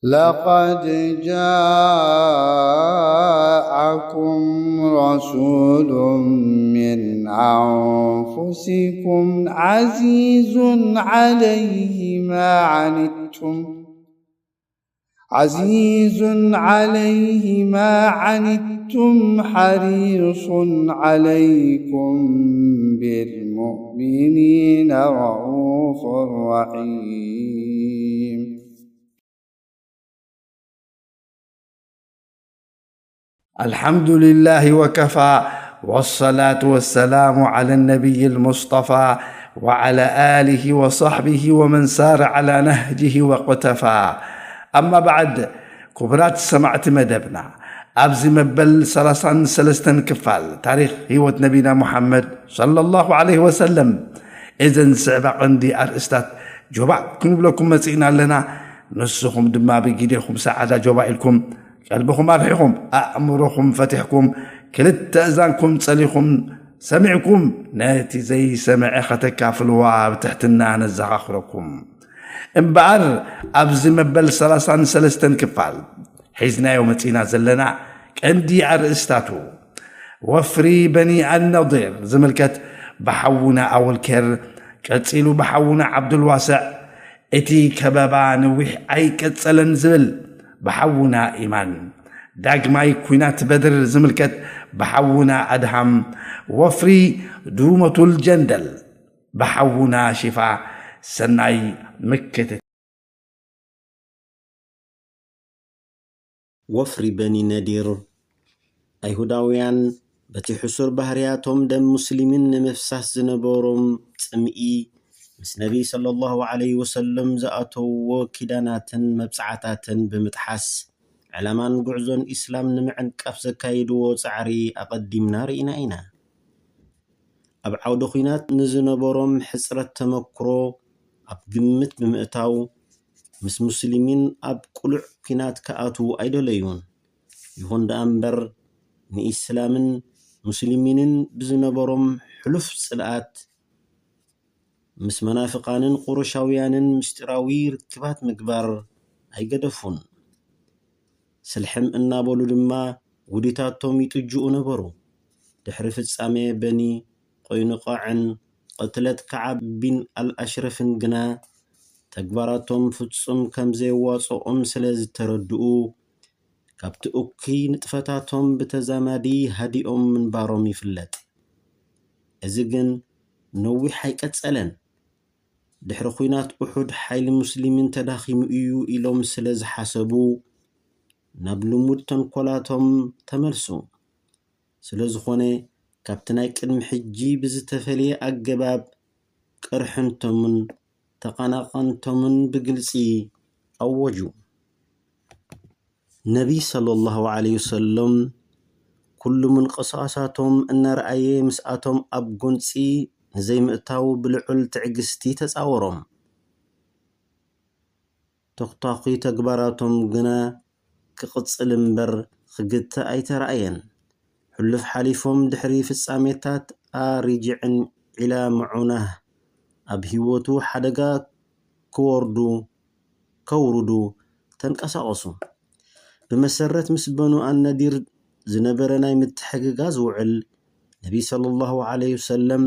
لقد جاءكم رسول من أنفسكم عزيز عليه ما عنتم، عزيز عليه ما عنتم، حريص عليكم بالمؤمنين رءوف رحيم. الحمد لله وكفى، والصلاة والسلام على النبي المصطفى، وعلى آله وصحبه ومن سار على نهجه واقتفى. أما بعد، ክቡራት ሰማዕቲ መደብና፣ ኣብዚ መበል ሰላሳን ሰለስተን ክፋል ታሪኽ ህይወት ነቢና ሙሓመድ ሰለላሁ ዐለይሂ ወሰለም፣ እዘን ዝስዕባ ቀንዲ ኣርእስታት ጆባእ ክንብለኩም መጺእና ኣለና። ንስኹም ድማ ብጊዴኹም ሰዓዳ ጆባእ ኢልኩም፣ ቀልብኹም ኣርሒኹም፣ ኣእምሮኹም ፈቲሕኩም፣ ክልተ እዛንኩም ጸሊኹም ሰሚዕኩም፣ ነቲ ዘይሰምዐ ከተካፍልዋ ብትሕትና ነዘኻኽረኩም። እምበኣር፣ ኣብዚ መበል ሰላሳን ሰለስተን ክፋል ሒዝናዮ መጺእና ዘለና ቀንዲ ኣርእስታቱ፣ ወፍሪ በኒ ኣልነዲር ዝምልከት ብሓውና ኣወልኬር፣ ቀጺሉ ብሓውና ዓብዱልዋስዕ፣ እቲ ከበባ ነዊሕ ኣይቀጸለን ዝብል ብሓውና ኢማን፣ ዳግማይ ኲናት በድር ዝምልከት ብሓውና ኣድሃም፣ ወፍሪ ዱመቱል ጀንደል ብሓውና ሺፋ። ሰናይ ምክትታል። ወፍሪ በኒ ነዲር፣ ኣይሁዳውያን በቲ ሕሱር ባህርያቶም ደም ሙስሊሚን ንምፍሳስ ዝነበሮም ጽምኢ፣ ምስ ነቢ ሰለላሁ ዐለይሂ ወሰለም ዝኣተውዎ ኪዳናትን መብጽዓታትን ብምጥሓስ፣ ዕላማን ጉዕዞን ኢስላም ንምዕንቃፍ ዘካይድዎ ጻዕሪ ኣቐዲምና ርኢና ኢና። ኣብ ዓውደ ኲናት ንዝነበሮም ሕጽረት ተመክሮ ኣብ ግምት ብምእታው፣ ምስ ሙስሊሚን ኣብ ቅሉዕ ኲናት ክኣትዉ ኣይደለዩን። ይኹን ደኣ እምበር፣ ንኢስላምን ሙስሊሚንን ብዝነበሮም ሕሉፍ ጽልኣት፣ ምስ መናፍቓንን ቁረሻውያንን ምስጢራዊ ርክባት ምግባር ኣይገደፉን። ስልሕም እናበሉ ድማ ውዲታቶም ይጥጅኡ ነበሩ። ድሕሪ ፍጻሜ በኒ ቆይኑቃዕን ቅትለት ከዓብ ቢን ኣልኣሽረፍን ግና፣ ተግባራቶም ፍጹም ከም ዘየዋጽኦም ስለ ዝተረድኡ፣ ካብቲ እኩይ ንጥፈታቶም ብተዛማዲ ሃዲኦም ምንባሮም ይፍለጥ። እዚ ግን ነዊሕ ኣይቀጸለን። ድሕሪ ኲናት ኡሑድ ሓይሊ ሙስሊሚን ተዳኺሙ እዩ ኢሎም ስለ ዝሓሰቡ፣ ናብ ልሙድ ተንኮላቶም ተመልሱ። ስለ ዝኾነ፣ ካብቲ ናይ ቅድሚ ሕጂ ብዝተፈልየ ኣገባብ ቅርሕንቶምን ተቐናቐንቶምን ብግልጺ ኣወጁ። ነቢ ሰለላሁ ዐለይሂ ወሰለም፣ ኩሉ ምንቅስቓሳቶም እናረኣየ፣ ምስኣቶም ኣብ ጎንጺ ንዘይምእታው ብልዑል ትዕግስቲ ተጻወሮም። ተኹታኹይ ተግባራቶም ግና ክቕጽል እምበር ክግታእ ኣይተራእየን። ሕሉፍ ሓሊፎም ድሕሪ ፍጻሜታት ኣሪጅዕን ዒላ መዑናህ ኣብ ህይወቱ ሓደጋ ክወርዱ፣ ከውርዱ ተንቀሳቐሱ። ብመሰረት ምስ በኑ ኣነዲር ዝነበረ ናይ ምትሕግጋዝ ውዕል፣ ነቢ ሰለላሁ ዐለይሂ ወሰለም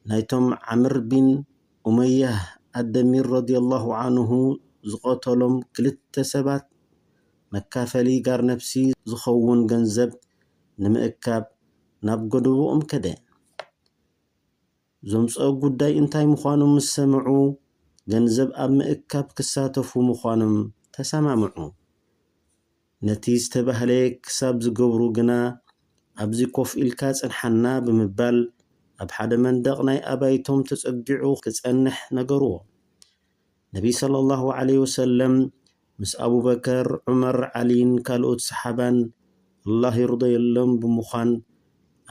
ናይቶም ዓምር ቢን ኡመያህ ኣደሚር ረዲየላሁ ዐንሁ ዝቐተሎም ክልተ ሰባት መካፈሊ ጋር ነፍሲ ዝኸውን ገንዘብ ንምእካብ ናብ ጎደቦኦም ከደ። ዘምጽኦ ጉዳይ እንታይ ምዃኑ ምስ ሰምዑ፣ ገንዘብ ኣብ ምእካብ ክሳተፉ ምዃኖም ተሰማምዑ። ነቲ ዝተባህለ ክሳብ ዝገብሩ ግና፣ "ኣብዚ ኮፍ ኢልካ ጽንሓና" ብምባል፣ ኣብ ሓደ መንደቕ ናይ ኣባይቶም ተጸጊዑ ክጸንሕ ነገርዎ። ነቢ ሰለላሁ ዐለይሂ ወሰለም ምስ ኣቡበከር፣ ዑመር፣ ዓሊን ካልኦት ሰሓባን፣ ኣላህ ይርደየሎም፣ ብምዃን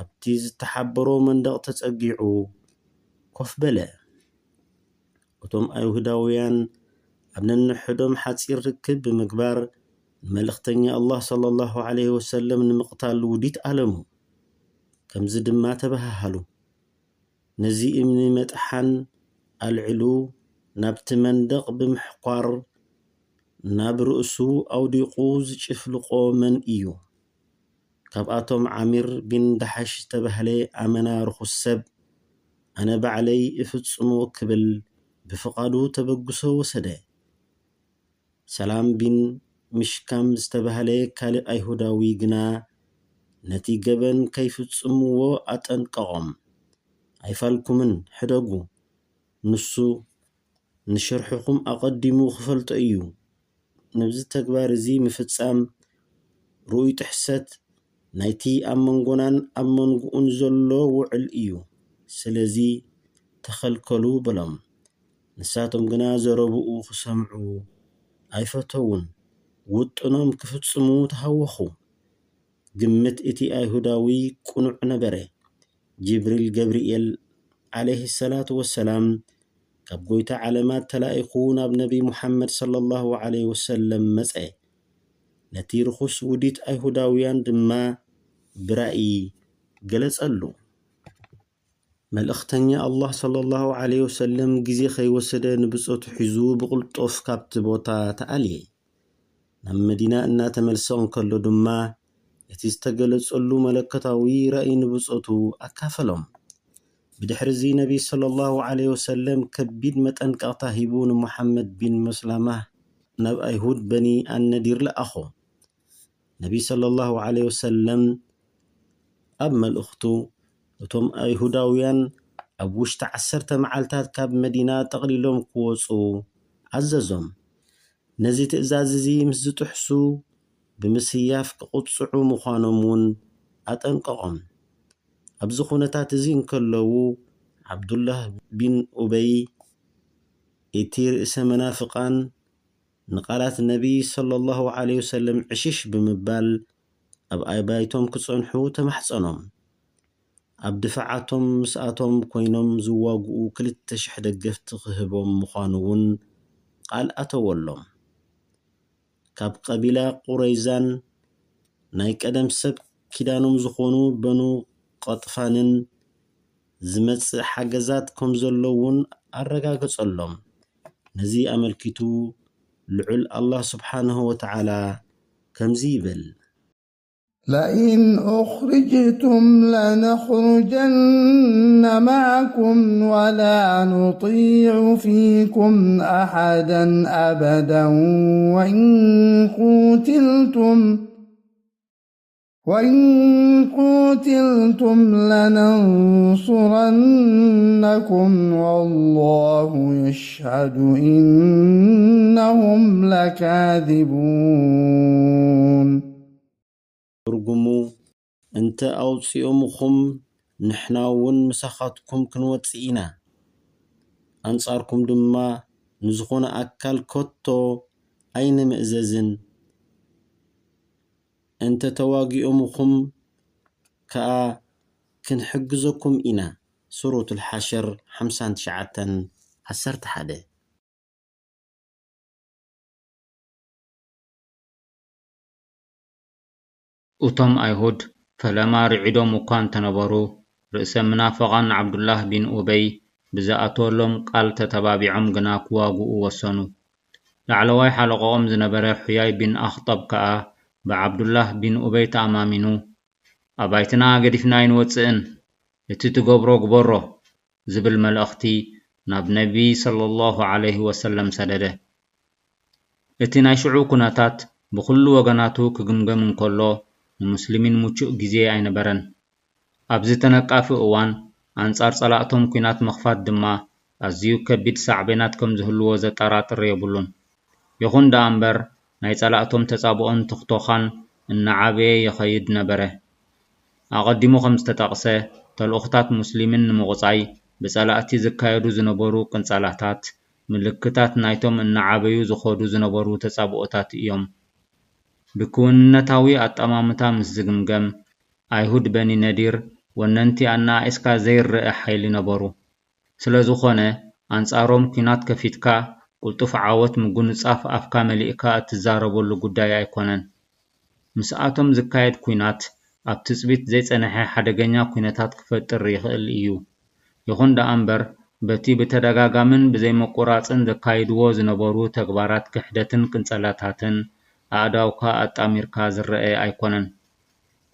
ኣብቲ ዝተሓበሮ መንደቕ ተጸጊዑ ኮፍ በለ። እቶም ኣይሁዳውያን ኣብ ነንሕዶም ሓጺር ርክብ ብምግባር፣ ንመልእኽተኛ ኣላህ ሰለላሁ ዐለይሂ ወሰለም ንምቕታል ውዲት ኣለሙ። ከምዚ ድማ ተበሃሃሉ። ነዚ እምኒ መጥሓን ኣልዕሉ፣ ናብቲ መንደቕ ብምሕኳር፣ ናብ ርእሱ ኣውዲቑ ዝጭፍልቖ መን እዩ? ካብኣቶም ዓሚር ቢን ዳሓሽ ዝተባህለ ኣመና ርኹስ ሰብ፣ ኣነ ባዕለይ እፍጽሞ ክብል ብፍቓዱ ተበግሶ ወሰደ። ሰላም ቢን ምሽካም ዝተባህለ ካልእ ኣይሁዳዊ ግና ነቲ ገበን ከይፍጽምዎ ኣጠንቀቖም። ኣይፋልኩምን፣ ሕደጉ። ንሱ ንሽርሕኹም ኣቐዲሙ ክፈልጦ እዩ። ነዚ ተግባር እዚ ምፍጻም ርኡይ ጥሕሰት ናይቲ ኣብ መንጎናን ኣብ መንጎኡን ዘሎ ውዕል እዩ። ስለዚ ተኸልከሉ በሎም። ንሳቶም ግና ዘረብኡ ክሰምዑ ኣይፈተዉን። ውጥኖም ክፍጽሙ ተሃወኹ። ግምት እቲ ኣይሁዳዊ ቅኑዕ ነበረ። ጅብሪል ገብርኤል ዓለይሂ ሰላቱ ወሰላም ካብ ጎይታ ዓለማት ተላኢኹ ናብ ነቢ ሙሓመድ ሰለላሁ ዓለይሂ ወሰለም መጸ። ነቲ ርኹስ ውዲት ኣይሁዳውያን ድማ ብራእይ ገለጸሉ። መልእኽተኛ ኣላህ ሰለላሁ ዓለይሂ ወሰለም ግዜ ከይወሰደ ንብጾቱ ሒዙ ብቕልጡፍ ካብቲ ቦታ ተኣልየ። ናብ መዲና እናተመልሰ እንከሎ ድማ እቲ ዝተገለጸሉ መለኮታዊ ራእይ ንብጾቱ ኣካፈሎም። ብድሕሪ እዚ ነቢ ሰለላሁ ዓለይሂ ወሰለም ከቢድ መጠንቀቕታ ሂቡ ንሙሓመድ ቢን መስላማ ናብ ኣይሁድ በኒ ኣነዲር ለኣኾ። ነቢ ሰለላሁ ዓለይሂ ወሰለም ኣብ መልእኽቱ እቶም ኣይሁዳውያን ኣብ ውሽጢ ዓሰርተ መዓልታት ካብ መዲና ጠቕሊሎም ክወጹ ኣዘዞም። ነዚ ትእዛዝ እዚ ምስ ዝጥሕሱ ብምስያፍ ክቕጽዑ ምዃኖም እውን ኣጠንቀቖም። ኣብዚ ኩነታት እዚ እንከለዉ ዓብዱላህ ቢን ኡበይ እቲ ርእሰ መናፍቓን ንቓላት ነቢ ሰለላሁ ዓለይሂ ወሰለም ዕሽሽ ብምባል ኣብ ኣባይቶም ክጸንሑ ተማሕጸኖም። ኣብ ድፋዓቶም ምስኣቶም ኮይኖም ዝዋግኡ ክልተ ሽሕ ደገፍቲ ክህቦም ምዃኑ እውን ቃል ኣተወሎም። ካብ ቀቢላ ቁረይዛን ናይ ቀደም ሰብ ኪዳኖም ዝኾኑ በኑ ቀጥፋንን ዝመጽእ ሓገዛት ከም ዘሎ እውን ኣረጋገጸሎም። ነዚ ኣመልኪቱ ልዑል ኣላህ ስብሓንሁ ወተዓላ ከምዚ ይብል። لئن أخرجتم لنخرجن معكم ولا نطيع فيكم أحدا أبدا وإن قوتلتم وإن قوتلتم لننصرنكم والله يشهد إنهم لكاذبون. ትርጉሙ፣ እንተ ኣውጺኦምኹም ንሕና እውን ምሳኻትኩም ክንወጽእ ኢና። ኣንጻርኩም ድማ ንዝኾነ ኣካል ከቶ ኣይንምእዘዝን። እንተ ተዋጊኦምኹም ከኣ ክንሕግዘኩም ኢና። ሱረቱል ሓሽር ሓምሳን ትሽዓተን ዓሰርተ ሓደ። እቶም ኣይሁድ ፈለማ ርዒዶም እኳ እንተነበሩ፣ ርእሰ ምናፍቓን ዓብዱላህ ቢን ኡበይ ብዝኣተወሎም ቃል ተተባቢዖም ግና ክዋግኡ ወሰኑ። ላዕለዋይ ሓለቓኦም ዝነበረ ሑያይ ቢን ኣኽጠብ ከኣ ብዓብዱላህ ቢን ኡበይ ተኣማሚኑ፣ ኣባይትና ገዲፍና ኣይንወጽእን፣ እቲ ትገብሮ ግበሮ ዝብል መልእኽቲ ናብ ነቢ ሰለላሁ ዓለይሂ ወሰለም ሰደደ። እቲ ናይ ሽዑ ኩነታት ብኹሉ ወገናቱ ክግምገም እንከሎ ንሙስሊሚን ምቹእ ግዜ ኣይነበረን። ኣብዚ ተነቃፊ እዋን ኣንጻር ጸላእቶም ኲናት ምኽፋት ድማ ኣዝዩ ከቢድ ሳዕቤናት ከም ዝህልዎ ዘጠራጥር የብሉን። ይኹን ደኣ እምበር ናይ ጸላእቶም ተጻብኦን ትኽቶኻን እናዓበየ ይኸይድ ነበረ። ኣቐዲሙ ከም ዝተጠቕሰ ተልእኾታት ሙስሊሚን ንምቑጻይ ብጸላእቲ ዝካየዱ ዝነበሩ ቅንጸላታት ምልክታት ናይቶም እናዓበዩ ዝኸዱ ዝነበሩ ተጻብኦታት እዮም። ብክውንነታዊ ኣጠማምታ ምስ ዝግምገም ኣይሁድ በኒ ነዲር ወነንቲ ኣነኣኢስካ ዘይረኣ ሓይሊ ነበሩ። ስለዝኾነ ኣንጻሮም ኲናት ከፊትካ ቅልጡፍ ዓወት ምጉንጻፍ ኣፍካ መሊእካ እትዛረበሉ ጉዳይ ኣይኮነን። ምስኣቶም ዝካየድ ኲናት ኣብ ትጽቢት ዘይጸንሐ ሓደገኛ ኲነታት ክፈጥር ይኽእል እዩ። ይኹን ደኣ እምበር በቲ ብተደጋጋምን ብዘይምቁራጽን ዘካይድዎ ዝነበሩ ተግባራት ክሕደትን ቅንጸላታትን ኣእዳውካ ኣጣሚርካ ዝረኣ ኣይኮነን።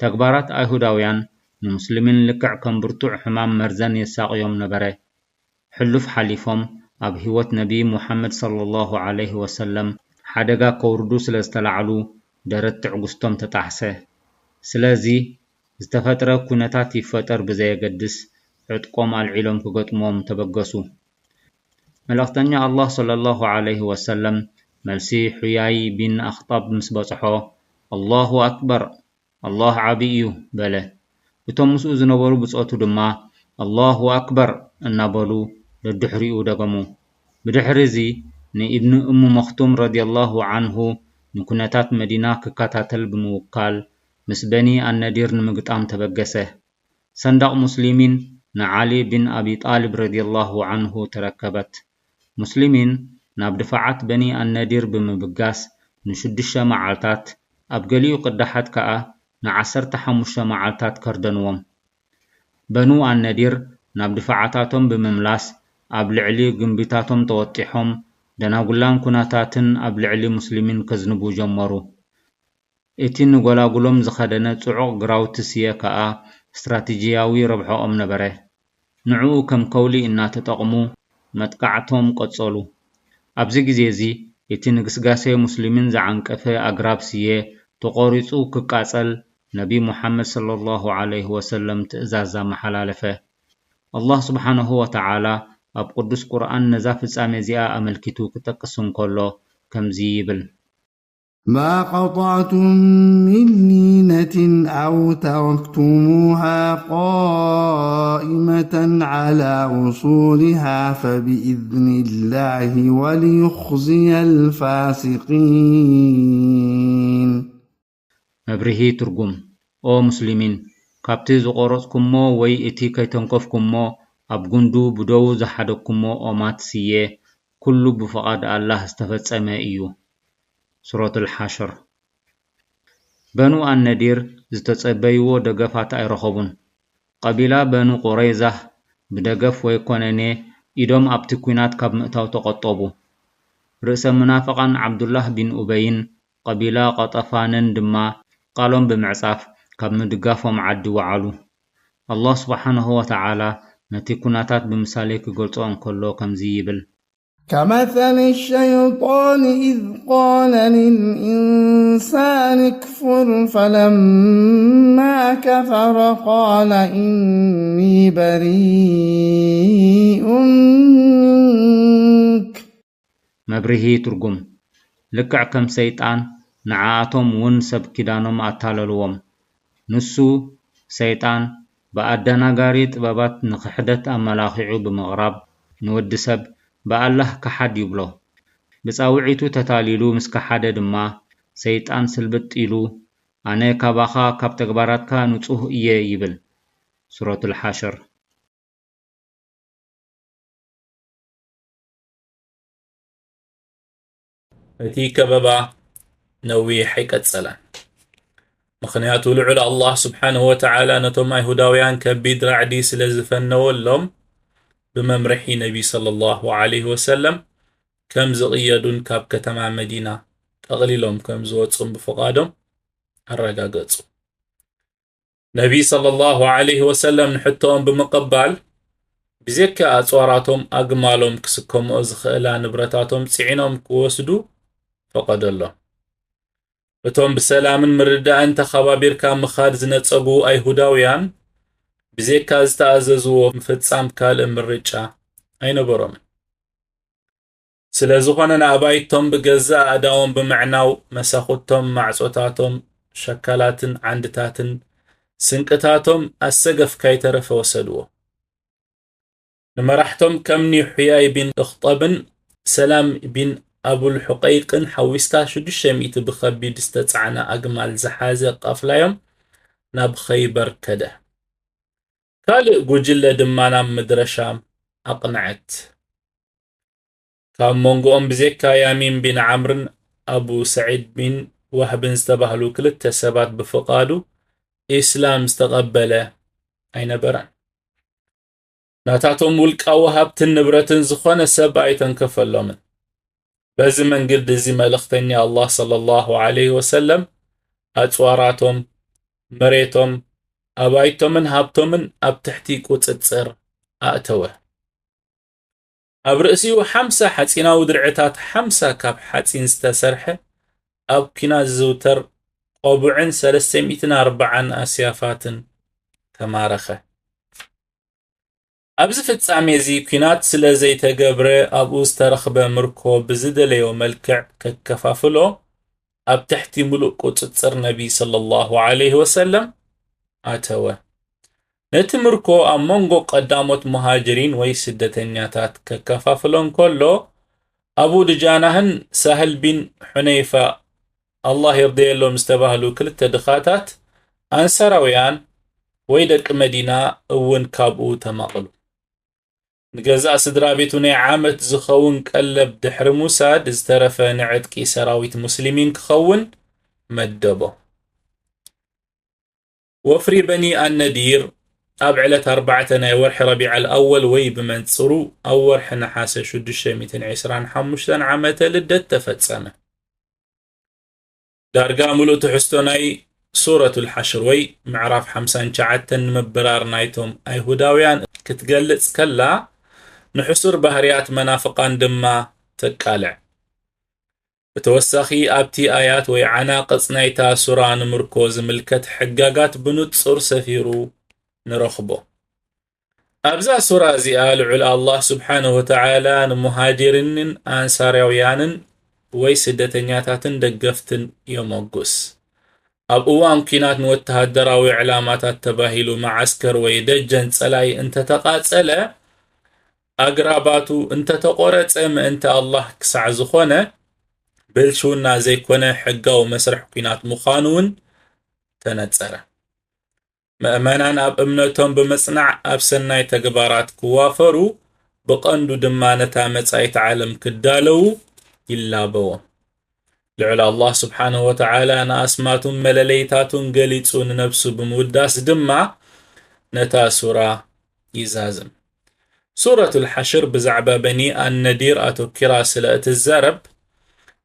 ተግባራት ኣይሁዳውያን ንሙስሊሚን ልክዕ ከም ብርቱዕ ሕማም መርዘን የሳቕዮም ነበረ። ሕሉፍ ሓሊፎም ኣብ ህይወት ነቢ ሙሓመድ ሰለላሁ ዐለይሂ ወሰለም ሓደጋ ከውርዱ ስለ ዝተላዕሉ ደረት ትዕግስቶም ተጣሕሰ። ስለዚ ዝተፈጥረ ኩነታት ይፈጠር ብዘየገድስ ዕጥቆም ኣልዒሎም ክገጥምዎም ተበገሱ። መልእኽተኛ ኣላህ ሰለላሁ ዐለይሂ ወሰለም መልሲ ሑያይ ቢን ኣኽጣብ ምስ በጽሖ ኣላሁ ኣክበር ኣላህ ዓቢ እዩ በለ። እቶም ምስኡ ዝነበሩ ብጾቱ ድማ ኣላሁ ኣክበር እናበሉ ደድሕሪኡ ደገሙ። ብድሕሪ እዚ ንኢብኑ እሙ መኽቱም ረዲየላሁ ዓንሁ ንኩነታት መዲና ክከታተል ብምውካል ምስ በኒ ኣነዲር ንምግጣም ተበገሰ። ሰንዳቕ ሙስሊሚን ንዓሊ ቢን ኣቢ ጣልብ ረዲየላሁ ዓንሁ ተረከበት። ሙስሊሚን ናብ ድፋዓት በኒ ኣነዲር ብምብጋስ ንሽዱሽተ መዓልታት፣ ኣብ ገሊኡ ቅዳሓት ከኣ ንዓሰርተ ሓሙሽተ መዓልታት ከርደንዎም። በኑ ኣነዲር ናብ ድፋዓታቶም ብምምላስ ኣብ ልዕሊ ግምቢታቶም ተወጢሖም ደናጉላን ኩናታትን ኣብ ልዕሊ ሙስሊሚን ከዝንቡ ጀመሩ። እቲ ንጎላጉሎም ዝኸደነ ጽዑቕ ግራውቲ ስየ ከኣ ስትራተጂያዊ ረብሓኦም ነበረ። ንዕኡ ከም ከውሊ እናተጠቕሙ መጥቃዕቶም ቀጸሉ። ኣብዚ ግዜ እዚ እቲ ንግስጋሴ ሙስሊሚን ዝዓንቀፈ ኣግራብ ስየ ተቖሪጹ ክቃጸል ነቢ ሙሓመድ ሰለላሁ ዐለይሂ ወሰለም ትእዛዝ ኣመሓላለፈ። ኣላህ ስብሓነሁ ወተዓላ ኣብ ቅዱስ ቁርኣን ነዛ ፍጻሜ እዚኣ ኣመልኪቱ ክጠቅስ እንከሎ ከምዚ ይብል። ما قطعتم من لينة أو تركتموها قائمة على أصولها فبإذن الله وليخزي الفاسقين. መብርሂ ትርጉም፣ ኦ ሙስሊሚን፣ ካብቲ ዝቖረጽኩሞ ወይ እቲ ከይተንከፍኩሞ ኣብ ጉንዱ ብደዉ ዝሓደግኩሞ ኦማት ስየ፣ ኩሉ ብፍቓድ ኣላህ ዝተፈጸመ እዩ። ሱረቱል ሓሽር። በኑ ኣነዲር ዝተጸበይዎ ደገፋት ኣይረኸቡን። ቀቢላ በኑ ቁረይዛህ ብደገፍ ወይ ኮነኔ ኢዶም ኣብቲ ኲናት ካብ ምእታው ተቖጠቡ። ርእሰ ሙናፍቓን ዓብዱላህ ቢን ኡበይን ቀቢላ ቐጠፋንን ድማ ቃሎም ብምዕጻፍ ካብ ምድጋፎም ዓዲ ወዓሉ። ኣላህ ስብሓነሁ ወተዓላ ነቲ ኩነታት ብምሳሌ ክገልጾ እንከሎ ከምዚ ይብል። كمثل الشيطان إذ قال للإنسان اكفر فلما كفر قال إني بريء منك መብርሂ ትርጉም፣ ልክዕ ከም ሰይጣን ንዓኣቶም እውን ሰብ ኪዳኖም ኣታለልዎም። ንሱ፣ ሰይጣን፣ ብኣደናጋሪ ጥበባት ንኽሕደት ኣመላኺዑ ብምቕራብ፣ ንወዲ ሰብ ብኣላህ ክሓድ ይብሎ። ብጻውዒቱ ተታሊሉ ምስ ከሓደ ድማ፣ ሰይጣን ስልብጥ ኢሉ፣ ኣነ ካባኻ ካብ ተግባራትካ ንጹህ እየ ይብል። ሱረቱል ሓሽር። እቲ ከበባ ነዊሕ ኣይቀጸለን። ምኽንያቱ ልዑል ኣላህ ስብሓነሁ ወተዓላ ነቶም ኣይሁዳውያን ከቢድ ራዕዲ ስለ ዝፈነወሎም ብመምርሒ ነቢ ሰለላሁ ዐለይሂ ወሰለም ከም ዝቕየዱን ካብ ከተማ መዲና ጠቕሊሎም ከም ዝወጹን ብፍቓዶም ኣረጋገጹ። ነቢ ሰለላሁ ዐለይሂ ወሰለም ንሕቶኦም ብምቕባል ብዘይካ ኣጽዋራቶም ኣግማሎም ክስከምኦ ዝኽእላ ንብረታቶም ጽዒኖም ክወስዱ ፈቐደሎም። እቶም ብሰላምን ምርድዳእን ተኸባቢርካ ምኻድ ዝነጸጉ ኣይሁዳውያን ብዘይካ ዝተኣዘዝዎ ምፍጻም ካልእ ምርጫ ኣይነበሮምን። ስለ ዝኾነ ንኣባይቶም ብገዛእ ኣእዳዎም ብምዕናው መሳኹቶም፣ ማዕጾታቶም፣ ሸካላትን ዓንድታትን ስንቅታቶም ኣሰገፍ ካይተረፈ ወሰድዎ። ንመራሕቶም ከምኒ ሑያይ ቢን እኽጠብን ሰላም ቢን ኣቡል ሑቀይቅን ሓዊስካ ሽዱሽተ ሚእቲ ብኸቢድ ዝተጻዕና ኣግማል ዝሓዘ ቃፍላዮም ናብ ኸይበር ከደ። ካልእ ጉጅለ ድማ ናብ ምድረ ሻም ኣቕንዐት። ካብ መንጎኦም ብዜካ ያሚን ቢን ዓምርን ኣቡ ሰዒድ ቢን ዋህብን ዝተባህሉ ክልተ ሰባት ብፍቓዱ ኢስላም ዝተቐበለ ኣይነበረን። ናታቶም ውልቃዊ ሃብትን ንብረትን ዝኾነ ሰብ ኣይተንከፈሎምን። በዚ መንገዲ እዚ መልእኽተኛ ኣላህ ሰለላሁ ዐለይሂ ወሰለም ኣጽዋራቶም፣ መሬቶም፣ ኣባይቶምን ሃብቶምን ኣብ ትሕቲ ቁጽጽር ኣእተወ። ኣብ ርእሲኡ ሓምሳ ሓጺናዊ ድርዕታት፣ ሓምሳ ካብ ሓጺን ዝተሰርሐ ኣብ ኲናት ዝዝውተር ቆቡዕን ሰለስተ ሚእትን ኣርባዓን ኣስያፋትን ተማረኸ። ኣብዚ ፍጻሜ እዚ ኲናት ስለ ዘይተገብረ፣ ኣብኡ ዝተረኽበ ምርኮ ብዝደለዮ መልክዕ ከከፋፍሎ ኣብ ትሕቲ ምሉእ ቁጽጽር ነቢ ሰለላሁ ዐለይሂ ወሰለም ኣተወ። ነቲ ምርኮ ኣብ መንጎ ቀዳሞት ሙሃጅሪን ወይ ስደተኛታት ከከፋፍሎ እንከሎ፣ ኣቡ ድጃናህን ሳህል ቢን ሑነይፋ፣ ኣላህ ይርደየሎም፣ ዝተባህሉ ክልተ ድኻታት ኣንሳራውያን ወይ ደቂ መዲና እውን ካብኡ ተማቕሉ። ንገዛእ ስድራ ቤቱ ናይ ዓመት ዝኸውን ቀለብ ድሕሪ ምውሳድ፣ ዝተረፈ ንዕጥቂ ሰራዊት ሙስሊሚን ክኸውን መደቦ። ወፍሪ በኒ ኣነዲር ኣብ ዕለት ኣርባዕተ ናይ ወርሒ ረቢዕ ኣልኣወል ወይ ብመንጽሩ ኣብ ወርሒ ነሓሰ ሽዱሽተ ሚእትን ዕስራን ሓሙሽተን ዓመተ ልደት ተፈጸመ። ዳርጋ ምሉእ ትሕዝቶ ናይ ሱረቱል ሓሽር ወይ ምዕራፍ ሓምሳን ትሽዓተን ንምብራር ናይቶም ኣይሁዳውያን ክትገልጽ ከላ፣ ንሕሱር ባህርያት መናፍቓን ድማ ተቃልዕ። ብተወሳኺ፣ ኣብቲ ኣያት ወይ ዓናቕጽ ናይታ ሱራ ንምርኮ ዝምልከት ሕጋጋት ብንጹር ሰፊሩ ንረኽቦ። ኣብዛ ሱራ እዚኣ፣ ልዑል ኣላህ ስብሓነሁ ወተዓላ ንሙሃጅሪንን ኣንሳራውያንን ወይ ስደተኛታትን ደገፍትን የመጉስ። ኣብ እዋን ኲናት ንወተሃደራዊ ዕላማታት ተባሂሉ መዓስከር ወይ ደጀን ጸላኢ እንተተቓጸለ፣ ኣግራባቱ እንተተቖረጸ፣ ምእንቲ ኣላህ ክሳዕ ዝኾነ ብልሽውና ዘይኮነ ሕጋዊ መስርሕ ኲናት ምዃኑ እውን ተነጸረ። ምእመናን ኣብ እምነቶም ብምጽናዕ ኣብ ሰናይ ተግባራት ክዋፈሩ፣ ብቐንዱ ድማ ነታ መጻኢት ዓለም ክዳለዉ ይላበዎም። ልዑል ኣላህ ስብሓነሁ ወተዓላ ንኣስማቱን መለለይታቱን ገሊጹ ንነብሱ ብምውዳስ ድማ ነታ ሱራ ይዛዝም። ሱረቱል ሓሽር ብዛዕባ በኒ ኣነዲር ኣተኪራ ስለ እትዛረብ፣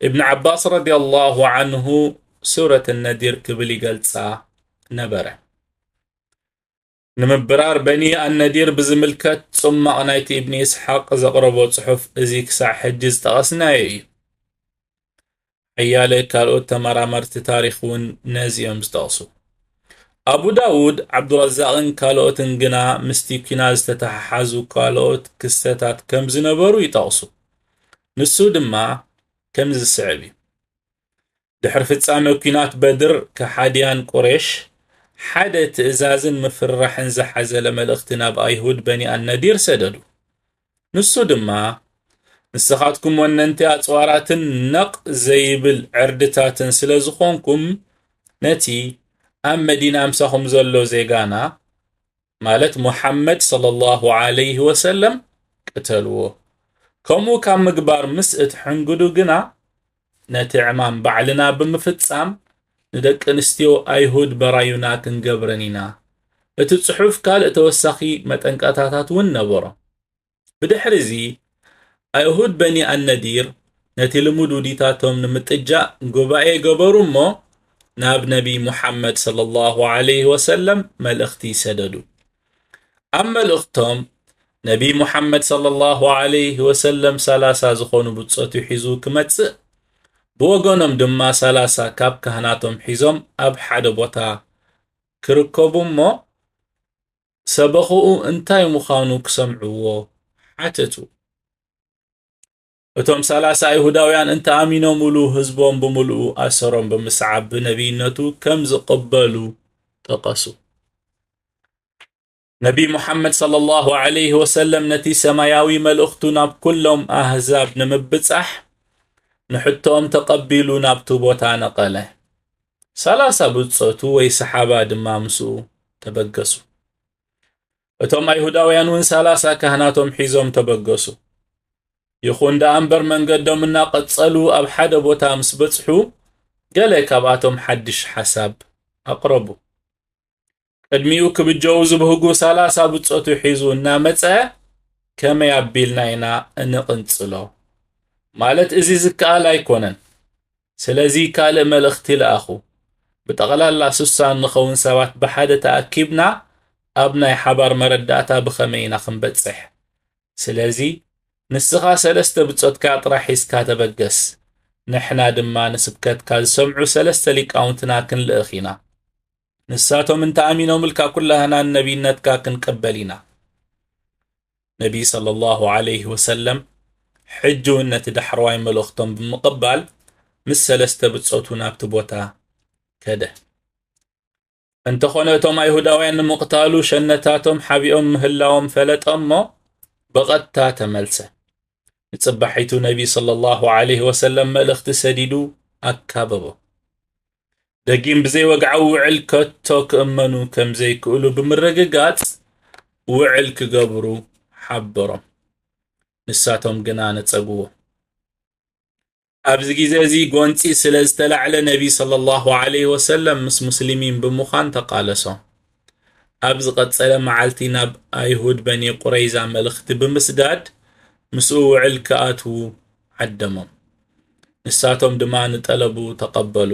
እብን ዓባስ ረዲየላሁ ዓንሁ ሱረት ነዲር ክብል ይገልጻ ነበረ። ንምብራር በኒ ኣነዲር ብዝምልከት ጽማቕ ናይቲ እብኒ ኢስሓቅ ዘቕረቦ ጽሑፍ እዚ ክሳዕ ሕጂ ዝጠቐስናዮ እዩ። ሓያለ ካልኦት ተመራመርቲ ታሪኽ እውን ነዚ እዮም ዝጠቕሱ። ኣቡ ዳውድ፣ ዓብዱረዛቕን ካልኦትን ግና ምስቲ ኲናት ዝተተሓሓዙ ካልኦት ክስተታት ከም ዝነበሩ ይጠቕሱ። ንሱ ድማ ከምዚ ዝስዕብ እዩ። ድሕሪ ፍጻመ ኲናት በድር፣ ከሓድያን ቁሬሽ ሓደ ትእዛዝን ምፍርራሕን ዝሓዘለ መልእኽቲ ናብ ኣይሁድ በኒ ኣነዲር ሰደዱ። ንሱ ድማ፣ ንስኻትኩም ወነንቲ ኣጽዋራትን ነቕ ዘይብል ዕርድታትን ስለ ዝኾንኩም፣ ነቲ ኣብ መዲና ምሳኹም ዘሎ ዜጋና፣ ማለት ሙሓመድ ሰለላሁ ዐለይሂ ወሰለም፣ ቅተልዎ። ከምኡ ካብ ምግባር ምስ እትሕንግዱ ግና፣ ነቲ ዕማም ባዕልና ብምፍጻም፣ ንደቂ ኣንስትዮ ኣይሁድ በራዩና ክንገብረን ኢና። እቲ ጽሑፍ ካልእ ተወሳኺ መጠንቀቕታታት እውን ነበሮ። ብድሕሪ እዚ፣ ኣይሁድ በኒ ኣነዲር ነቲ ልሙድ ውዲታቶም ንምጥጃእ ጉባኤ ገበሩ እሞ፣ ናብ ነቢ ሙሓመድ ሰለላሁ ዐለይሂ ወሰለም መልእኽቲ ሰደዱ። ኣብ መልእኽቶም፣ ነቢ ሙሓመድ ሰለላሁ ዐለይሂ ወሰለም ሰላሳ ዝኾኑ ብጾቱ ሒዙ ክመጽእ፣ ብወገኖም ድማ ሰላሳ ካብ ካህናቶም ሒዞም ኣብ ሓደ ቦታ ክርከቡ እሞ፣ ሰበኽኡ እንታይ ምዃኑ ክሰምዕዎ ሓተቱ። እቶም ሰላሳ ኣይሁዳውያን እንተኣሚኖምሉ፣ ህዝቦም ብምልኡ ኣሰሮም ብምስዓብ ብነቢይነቱ ከም ዝቕበሉ ጠቐሱ። ነቢ ሙሓመድ ሰለላሁ ዐለይሂ ወሰለም ነቲ ሰማያዊ መልእኽቱ ናብ ኩሎም ኣህዛብ ንምብጻሕ ንሕቶኦም ተቐቢሉ ናብቲ ቦታ ነቐለ። ሰላሳ ብጾቱ ወይ ሰሓባ ድማ ምስኡ ተበገሱ። እቶም ኣይሁዳውያን እውን ሰላሳ ካህናቶም ሒዞም ተበገሱ። ይኹን ደኣ እምበር መንገዶም እናቐጸሉ ኣብ ሓደ ቦታ ምስ በጽሑ፣ ገለ ካብኣቶም ሓድሽ ሓሳብ ኣቕረቡ። ቅድሚኡ ክብጀው ዝብህጉ ሰላሳ ብጾቱ ሒዙ እናመጸ፣ ከመይ ኣቢልና ኢና እንቕንጽሎ? ማለት እዚ ዝከኣል ኣይኮነን። ስለዚ ካልእ መልእኽቲ ለኣኹ። ብጠቕላላ ስሳ እንኸውን ሰባት ብሓደ ተኣኪብና ኣብ ናይ ሓባር መረዳእታ ብኸመይ ኢና ክንበጽሕ? ስለዚ ንስኻ ሰለስተ ብጾትካ ጥራሕ ሒዝካ ተበገስ። ንሕና ድማ ንስብከትካ ዝሰምዑ ሰለስተ ሊቃውንትና ክንልእኽ ኢና። ንሳቶም እንተ ኣሚኖምልካ ኩላህና ንነቢይነትካ ክንቅበል ኢና። ነቢይ ሰለላሁ ዐለይሂ ወሰለም ሕጂ እውን ነቲ ዳሕረዋይ መልእኽቶም ብምቕባል ምስ ሰለስተ ብጾቱ ናብቲ ቦታ ከደ። እንተኾነ እቶም ኣይሁዳውያን ንምቕታሉ ሸነታቶም ሓቢኦም ምህላዎም ፈለጠ እሞ ብቐጥታ ተመልሰ። ንጽባሒቱ ነቢ ሰለላሁ ዐለይሂ ወሰለም መልእኽቲ ሰዲዱ ኣካበቦ። ደጊም ብዘይ ወግዓዊ ውዕል ከቶ ክእመኑ ከም ዘይክእሉ ብምርግጋጽ ውዕል ክገብሩ ሓበሮም። ንሳቶም ግና ነጸግዎ። ኣብዚ ግዜ እዚ ጎንጺ ስለ ዝተላዕለ ነቢ ሰለላሁ ዐለይሂ ወሰለም ምስ ሙስሊሚን ብምዃን ተቓለሶም። ኣብ ዝቐጸለ መዓልቲ ናብ ኣይሁድ በኒ ቁረይዛ መልእኽቲ ብምስዳድ ምስኡ ውዕል ክኣትዉ ዓደሞም። ንሳቶም ድማ ንጠለቡ ተቐበሉ።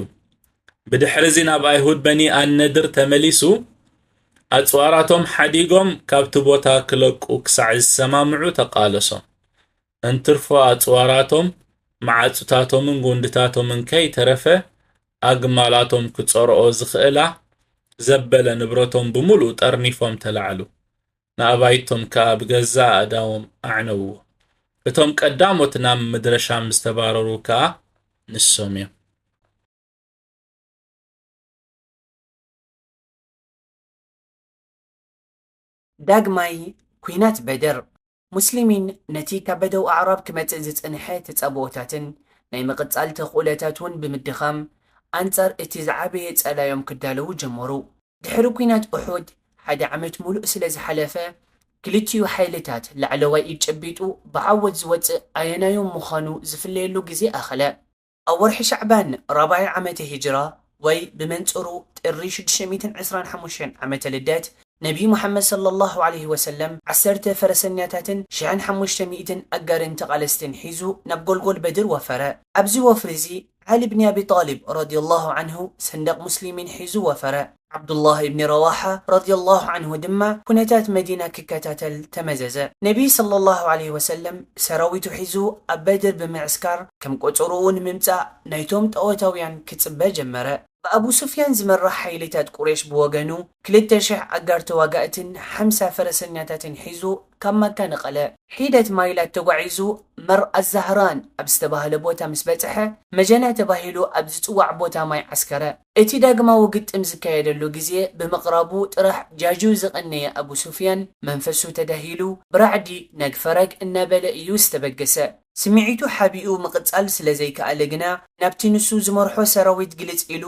ብድሕሪ እዚ ናብ ኣይሁድ በኒ ኣነድር ተመሊሱ ኣጽዋራቶም ሓዲጎም ካብቲ ቦታ ክለቁ ክሳዕ ዝሰማምዑ ተቓለሶም። እንትርፎ ኣጽዋራቶም፣ መዓጹታቶምን ጎንድታቶምን ከይተረፈ ኣግማላቶም ክጸርኦ ዝኽእላ ዘበለ ንብረቶም ብምሉእ ጠርኒፎም ተላዕሉ። ንኣባይቶም ከኣ ብገዛእ ኣእዳዎም ኣዕነውዎ። እቶም ቀዳሞት ናብ ምድረ ሻም ዝተባረሩ ከኣ ንሶም እዮም። ዳግማይ ኲናት በድር። ሙስሊሚን ነቲ ካብ በደው ኣዕራብ ክመጽእ ዝጸንሐ ተጻብኦታትን ናይ ምቕጻል ተኽእሎታት እውን ብምድኻም፣ ኣንጻር እቲ ዝዓበየ ጸላዮም ክዳለዉ ጀመሩ። ድሕሪ ኲናት ኡሑድ ሓደ ዓመት ሙሉእ ስለ ዝሓለፈ፣ ክልቲኡ ሓይልታት ላዕለዋይ ኢድ ጨቢጡ ብዓወት ዝወጽእ ኣየናዮም ምዃኑ ዝፍለየሉ ግዜ ኣኸለ። ኣብ ወርሒ ሻዕባን ራብዓይ ዓመተ ሂጅራ ወይ ብመንጽሩ ጥሪ ሽዱሽተ ሚእትን ዕስራን ሓሙሽተን ዓመተ ልደት ነቢ ሙሓመድ ሰለላሁ ዐለይሂ ወሰለም ዓሰርተ ፈረሰኛታትን ሽሕን ሓሙሽተ ሚእትን ኣጋርን ተቓለስትን ሒዙ ናብ ጎልጎል በድር ወፈረ። ኣብዚ ወፍሪ እዚ ዓሊ ብኒ ኣቢ ጣሊብ ረዲየላሁ ዐንሁ ሰንደቕ ሙስሊሚን ሒዙ ወፈረ። ዓብዱላህ ኢብኒ ረዋሓ ረዲየላሁ ዐንሁ ድማ ኩነታት መዲና ክከታተል ተመዘዘ። ነቢ ሰለላሁ ዐለይሂ ወሰለም ሰራዊቱ ሒዙ ኣብ በድር ብምዕስካር ከም ቆጸርኡ ንምምጻእ ናይቶም ጣዖታውያን ክጽበ ጀመረ። ብኣቡ ሱፍያን ዝመራሕ ሓይልታት ቁሬሽ ብወገኑ ክልተ ሽሕ ኣጋር ተዋጋእትን ሓምሳ ፈረሰኛታትን ሒዙ ካብ መካ ነቐለ። ሒደት ማይላት ተጓዒዙ መር ኣዛህራን ኣብ ዝተባህለ ቦታ ምስ በጽሐ መጀና ተባሂሉ ኣብ ዝጽዋዕ ቦታ ማይ ዓስከረ። እቲ ዳግማዊ ግጥም ዝካየደሉ ግዜ ብምቕራቡ ጥራሕ ጃጁ ዝቐነየ ኣቡ ሱፍያን መንፈሱ ተዳሂሉ ብራዕዲ ነግፈረግ እናበለ እዩ ዝተበገሰ። ስምዒቱ ሓቢኡ ምቕጻል ስለ ዘይከኣለ ግና ናብቲ ንሱ ዝመርሖ ሰራዊት ግልጽ ኢሉ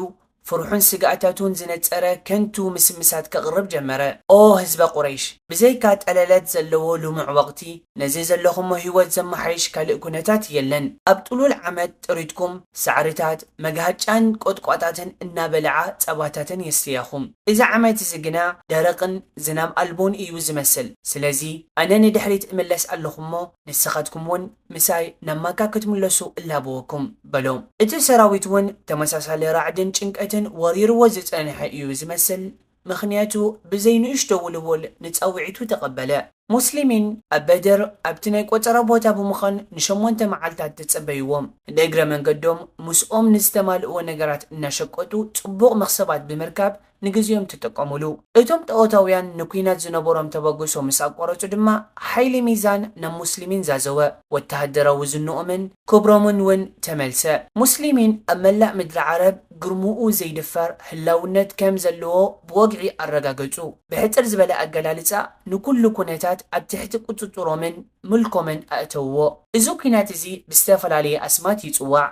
ፍርሑን ስግኣታቱን ዝነጸረ ከንቱ ምስምሳት ከቕርብ ጀመረ። ኦ ህዝበ ቁረይሽ፣ ብዘይካ ጠለለት ዘለዎ ልሙዕ ወቕቲ፣ ነዚ ዘለኹሞ ህይወት ዘመሓይሽ ካልእ ኩነታት የለን። ኣብ ጥሉል ዓመት ጥሪትኩም ሳዕርታት፣ መግሃጫን ቆጥቋጣትን እናበልዓ ጸባታትን የስትያኹም። እዚ ዓመት እዚ ግና ደረቕን ዝናብ ኣልቦን እዩ ዝመስል። ስለዚ ኣነ ንድሕሪት እምለስ ኣለኹ እሞ ንስኻትኩም እውን ምሳይ ናብ ማካ ክትምለሱ እላበወኩም በሎም። እቲ ሰራዊት እውን ተመሳሳሊ ራዕድን ጭንቀትን ወሪርዎ ዝጸንሐ እዩ ዝመስል፣ ምኽንያቱ ብዘይ ንእሽቶ ውልውል ንጻውዒቱ ተቐበለ። ሙስሊሚን ኣብ በድር ኣብቲ ናይ ቆጸራ ቦታ ብምዃን ንሸሞንተ መዓልታት ተጸበይዎም። ንእግረ መንገዶም ምስኦም ንዝተማልእዎ ነገራት እናሸቀጡ ጽቡቕ መኽሰባት ብምርካብ ንግዜኦም ተጠቀሙሉ። እቶም ጣኦታውያን ንኲናት ዝነበሮም ተበግሶ ምስ ኣቋረጹ ድማ ሓይሊ ሚዛን ናብ ሙስሊሚን ዛዘወ። ወተሃደራዊ ዝንኦምን ክብሮምን እውን ተመልሰ። ሙስሊሚን ኣብ መላእ ምድሪ ዓረብ ግርምኡ ዘይድፈር ህላውነት ከም ዘለዎ ብወግዒ ኣረጋገጹ። ብሕጽር ዝበለ ኣገላልጻ ንኩሉ ኩነታት ኣብ ትሕቲ ቁጽጽሮምን ምልኮምን ኣእተውዎ። እዚ ኲናት እዚ ብዝተፈላለየ ኣስማት ይጽዋዕ።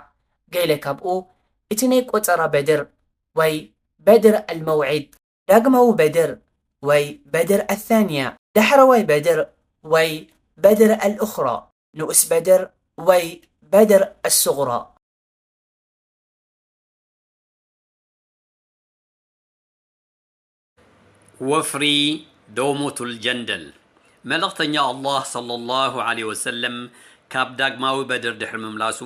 ገለ ካብኡ እቲ ናይ ቆጸራ በድር ወይ በድር ኣልመውዒድ፣ ዳግማዊ በድር ወይ በድር ኣታንያ፣ ዳሕረዋይ በድር ወይ በድር ኣልኡኽራ፣ ንኡስ በድር ወይ በድር ኣሱግራ። ወፍሪ ደውሞቱል ጀንደል። መልእኽተኛ ኣላህ ሰለላሁ ዐለይሂ ወሰለም ካብ ዳግማዊ በድር ድሕሪ ምምላሱ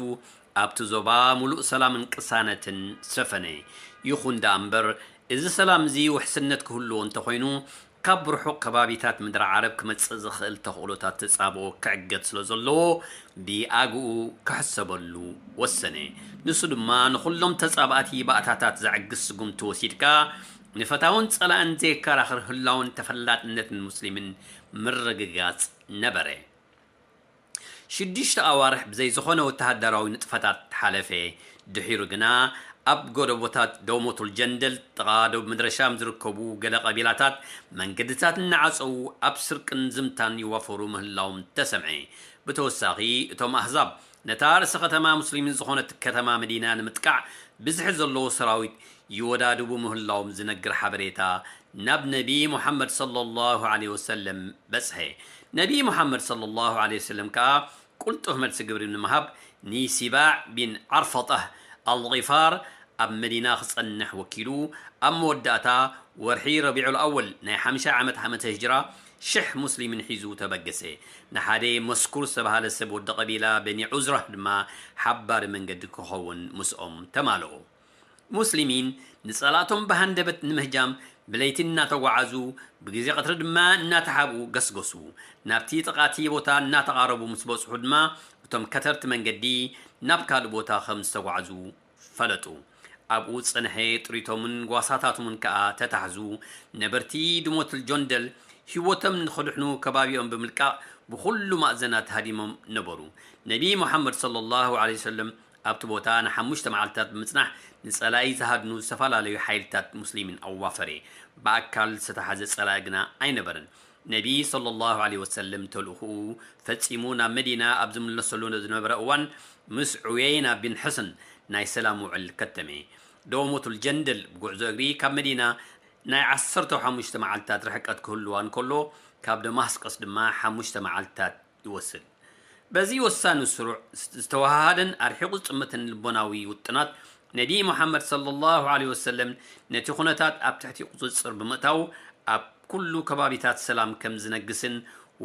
ኣብቲ ዞባ ሙሉእ ሰላምን ቅሳነትን ሰፈነ። ይኹን ደኣ እምበር፣ እዚ ሰላም እዚ ውሕስነት ክህልዎ እንተኾይኑ፣ ካብ ርሑቕ ከባቢታት ምድሪ ዓረብ ክመጽእ ዝኽእል ተኽእሎታት ተጻብኦ ክዕገት ስለ ዘለዎ፣ ብኣግኡ ክሕሰበሉ ወሰነ። ንሱ ድማ ንኹሎም ተጻባእቲ ባእታታት ዘዕግስ ስጉምቲ ወሲድካ፣ ንፈታውን ጸላእን ዘየከራኽር ህላውን ተፈላጥነትን ሙስሊምን ምርግጋጽ ነበረ። ሽዱሽተ ኣዋርሕ ብዘይ ዝኾነ ወተሃደራዊ ንጥፈታት ሓለፈ። ድሒሩ ግና ኣብ ጎደቦታት ደውሞቱል ጀንደል ጥቓ ደቡብ ምድረ ሻም ዝርከቡ ገለ ቀቢላታት መንገድታት እናዓጸዉ ኣብ ስርቅን ዝምታን ይዋፈሩ ምህላዎም ተሰምዐ። ብተወሳኺ እቶም ኣህዛብ ነታ ርእሰ ከተማ ሙስሊምን ዝኾነት ከተማ መዲና ንምጥቃዕ ብዝሒ ዘለዎ ሰራዊት ይወዳድቡ ምህላዎም ዝነግር ሓበሬታ ናብ ነቢ ሙሓመድ ሰለላሁ ዐለይሂ ወሰለም በጽሐ። ነቢ ሙሓመድ ሰለላሁ ዐለይሂ ወሰለም ከኣ ቁልጡፍ መልሲ ግብሪ ንምሃብ ንሲባዕ ቢን ዓርፈጣህ ኣልጊፋር ኣብ መዲና ክጸንሕ ወኪሉ፣ ኣብ መወዳእታ ወርሒ ረቢዑል ኣወል ናይ ሓምሻይ ዓመት ዓመተ ህጅራ ሽሕ ሙስሊምን ሒዙ ተበገሰ። ንሓደ መስኩር ዝተባህለ ሰብ ወዲ ቀቢላ በኒ ዑዝራህ ድማ ሓባሪ መንገዲ ክኸውን ምስኦም ተማልኦ። ሙስሊሚን ንጸላእቶም ብሃንደበት ንምህጃም ብለይቲ እናተጓዓዙ፣ ብግዜ ቀትሪ ድማ እናተሓብኡ ገስገሱ። ናብቲ ጥቓቲ ቦታ እናተቓረቡ ምስ በጽሑ ድማ፣ እቶም ከተርቲ መንገዲ ናብ ካልእ ቦታ ከም ዝተጓዕዙ ፈለጡ። ኣብኡ ዝጸንሐ ጥሪቶምን ጓሳታቶምን ከኣ ተታሕዙ። ነበርቲ ድሞትል ጆንደል ህይወቶም ንኽድሕኑ ከባቢኦም ብምልቃቕ ብኹሉ ማእዘናት ሃዲሞም ነበሩ። ነቢ ሙሓመድ ሰለላሁ ዐለይሂ ወሰለም ኣብቲ ቦታ ንሓሙሽተ መዓልትታት ብምጽናሕ ንጸላኢ ዝሃድኑ ዝተፈላለዩ ሓይልታት ሙስሊሚን ኣዋፈረ። ብኣካል ዝተታሕዘ ጸላኢ ግና ኣይነበረን። ነቢ ሰለላሁ ዐለይሂ ወሰለም ተልእኾኡ ፈጺሙ ናብ መዲና ኣብ ዝምለሰሉ ዝነበረ እዋን ምስ ዑየይና ቢን ሕስን ናይ ሰላም ውዕል ከተመ። ደወሞቱል ጀንደል ብጉዕዞ እግሪ ካብ መዲና ናይ ዓሰርተ ሓሙሽተ መዓልታት ርሕቀት ክህልዋ እንከሎ፣ ካብ ደማስቆስ ድማ ሓሙሽተ መዓልታት ይወስድ። በዚ ወሳኒ ስሩዕ ዝተወሃሃደን ኣርሒቑ ዝጥምትን ልቦናዊ ውጥናት፣ ነቢ ሙሓመድ ሰለላሁ ዐለይሂ ወሰለም ነቲ ኩነታት ኣብ ትሕቲ ቁጽጽር ብምእታው፣ ኣብ ኩሉ ከባቢታት ሰላም ከም ዝነግስን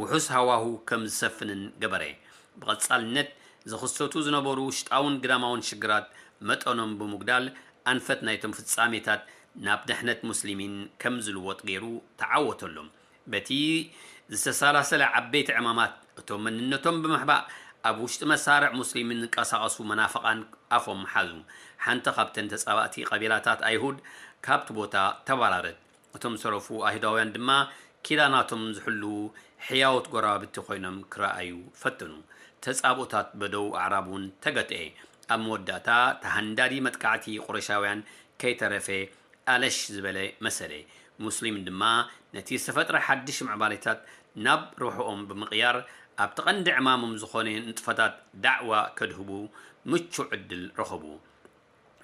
ውሑስ ሃዋሁ ከም ዝሰፍንን ገበረ። ብቐጻልነት ዝኽሰቱ ዝነበሩ ውሽጣውን ግዳማውን ሽግራት መጠኖም ብምጉዳል፣ ኣንፈት ናይቶም ፍጻሜታት ናብ ድሕነት ሙስሊሚን ከም ዝልወጥ ገይሩ ተዓወተሎም። በቲ ዝተሰላሰለ ዓበይቲ ዕማማት፣ እቶም መንነቶም ብምሕባእ ኣብ ውሽጢ መሳርዕ ሙስሊምን ዝንቀሳቐሱ መናፍቓን ኣፎም ሓዙ። ሓንቲ ካብተን ተጻባእቲ ቀቢላታት ኣይሁድ ካብቲ ቦታ ተባራረት። እቶም ዝተረፉ ኣይሁዳውያን ድማ ኪዳናቶም ዝሕልዉ ሕያዎት ጎረባብቲ ኮይኖም ክረኣዩ ፈተኑ። ተጻብኦታት በደው ኣዕራብ እውን ተገትኤ። ኣብ መወዳእታ፣ ተሃንዳዲ መጥቃዕቲ ቁረሻውያን ከይተረፈ ኣለሽ ዝበለ መሰለ። ሙስሊም ድማ ነቲ ዝተፈጥረ ሓድሽ ምዕባሌታት ናብ ርብሕኦም ብምቕያር፣ ኣብቲ ቀንዲ ዕማሞም ዝኾነ ንጥፈታት ዳዕዋ ከድህቡ ምቹእ ዕድል ረኸቡ።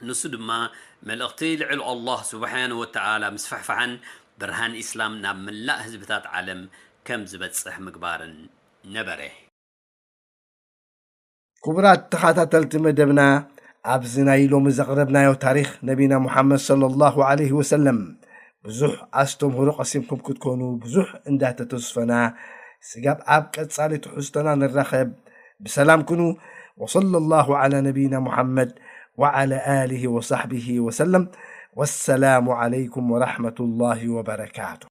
ንሱ ድማ መልእኽቲ ልዕል ኣላህ ሱብሓነሁ ወተዓላ ምስፍሕፋሕን ብርሃን ኢስላም ናብ መላእ ህዝብታት ዓለም ከም ዝበጽሕ ምግባርን ነበረ። ክቡራት ተኸታተልቲ መደብና፣ ኣብዚ ናይ ሎሚ ዘቕረብናዮ ታሪኽ ነቢና ሙሓመድ ሰለላሁ ዐለይሂ ወሰለም ብዙሕ ኣስተምህሮ ቀሲምኩም ክትኮኑ ብዙሕ እንዳተተስፈና፣ ስጋብ ኣብ ቀጻሊ ትሕዝቶና ንራኸብ፣ ብሰላም ኩኑ። ወሰለላሁ ዐላ ነቢይና ሙሓመድ ወዐላ ኣሊሂ ወሳሕቢሂ ወሰለም። ወሰላሙ ዐለይኩም ወረሕመቱላሂ ወበረካቱ።